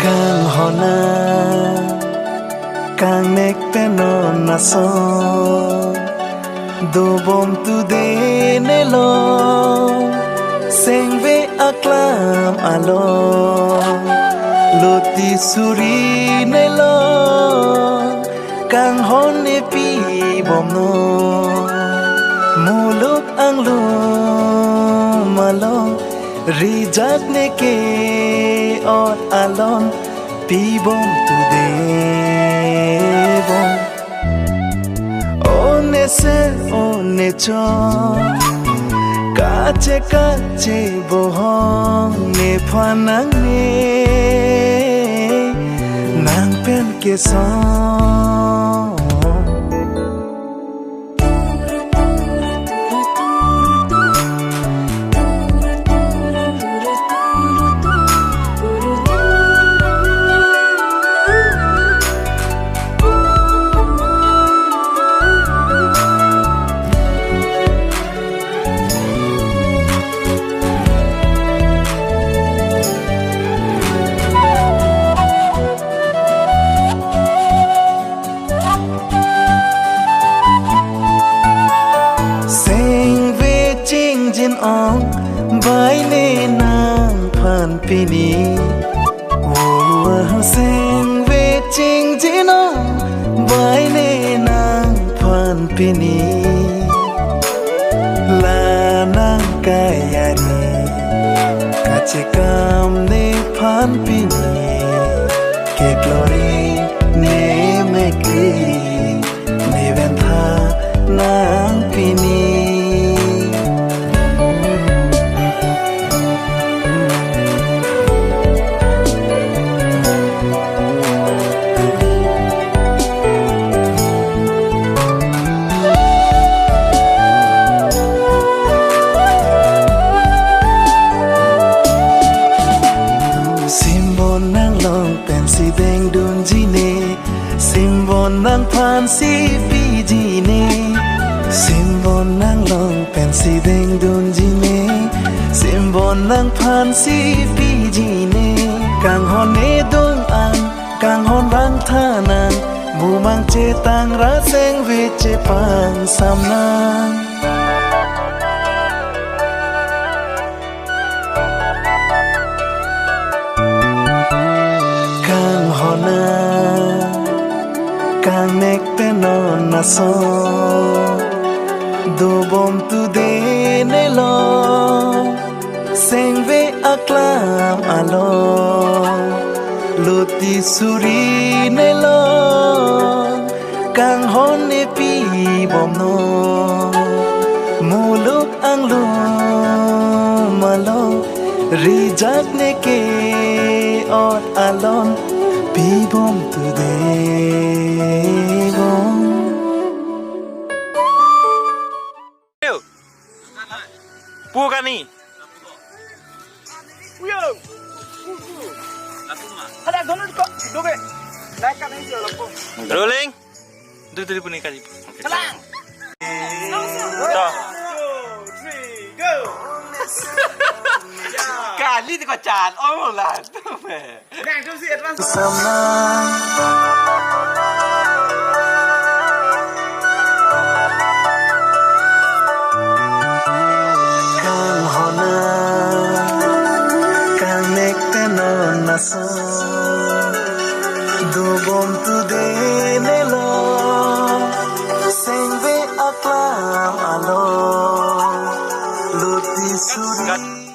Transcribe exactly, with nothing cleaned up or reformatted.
Kanghon nang, kangnek pen non ason dobom tu de ne lo, sengve aklam along loti suri ne lo, kanghon ne pibom non. Muluk anglum along rijak ne ke-ot along pibom tu de bom. O ne se, o ne cho, kache kache bohong nephan nangne, nang pen kesong. Sengve chingjin ong bai ne nangphan pini. Oh, sengve chingjin ong bai ne nangphan pini. La nang kayari kachekam nephan pini. Keklori ne mekri ne ventha nang pini. Simbon nanglong pensi dengdunji ne, simbon nangphan si piji ne, simbon nanglong pensi dengdunji ne, simbon nangphan si piji ne. Kanghon ne dong an, kanghon vangtha nang, bumang chetang ra sengve chepangsam nang. Kanghon nang, kangnek pen non ason dobom tu de ne lo, sengve aklam along loti suri ne lo, kanghon ne pibom non. Muluk anglum along rijak ne ke-ot along pibom tu de bom. Pu kani. Rolling. Dui dui puni kali. Selang. To. Kali di kochan. Oh lah. Nang tu si advance. Kanghon nang, kangnek pen non ason dobom tu de ne lo, sengve aklam along loti suri.